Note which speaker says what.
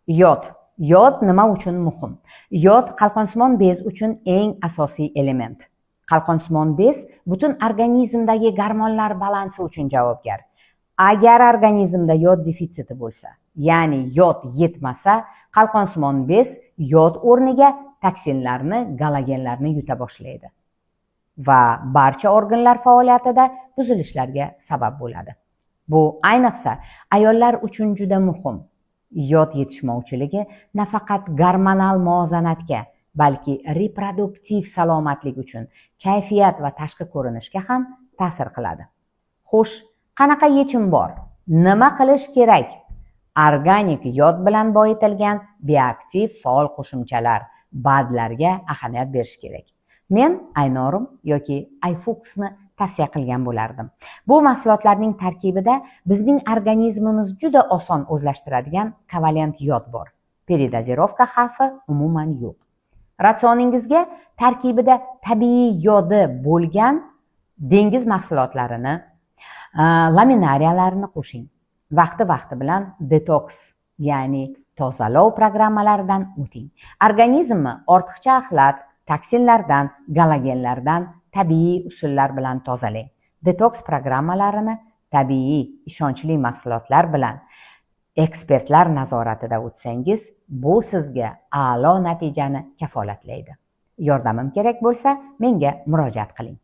Speaker 1: Yod. Yod nima uchun muhim? Yod qalqonsimon bez uchun eng asosiy element. Qalqonsimon bez butun organizmdagi gormonlar balansi uchun javobgar. Agar organizmda yod defitsiti bo'lsa, ya'ni yod yetmasa, qalqonsimon bez yod o'rniga toksinlarni, galogenlarni yuta boshlaydi va barcha organlar faoliyatida buzilishlarga sabab bo'ladi. Bu ayniqsa ayollar uchun juda muhim. Yod yetishmovchiligi nafaqat gormonal muvozanatga, balki reproduktiv salomatlik uchun kayfiyat va tashqi ko'rinishga ham ta'sir qiladi. Xo'sh, qanaqa yechim bor? Nima qilish kerak? Organik yod bilan boyitilgan bioaktiv faol qo'shimchalar, BADlarga ahamiyat berish kerak. Men Aynorum yoki Ayfuxni tavsiya qilgan bo'lardim. Bu mahsulotlarning tarkibida bizning organizmimiz juda oson o'zlashtiradigan kovalent yod bor. Передозировка xavfi umuman yo'q. Ratsioningizga tarkibida tabiiy yodi bo'lgan dengiz mahsulotlarini, laminariyalarni qo'shing. Vaqti-vaqti bilan detoks, ya'ni tozalov programmalaridan o'ting. Organizmni ortiqcha axlat, toksinlardan, galogenlardan tabiiy usullar bilan tozalang. Detoks programmalarini tabiiy, ishonchli mahsulotlar bilan ekspertlar nazoratida o'tsangiz, bu sizga a'lo natijani kafolatlaydi. Yordamim kerak bo'lsa, menga murojaat qiling.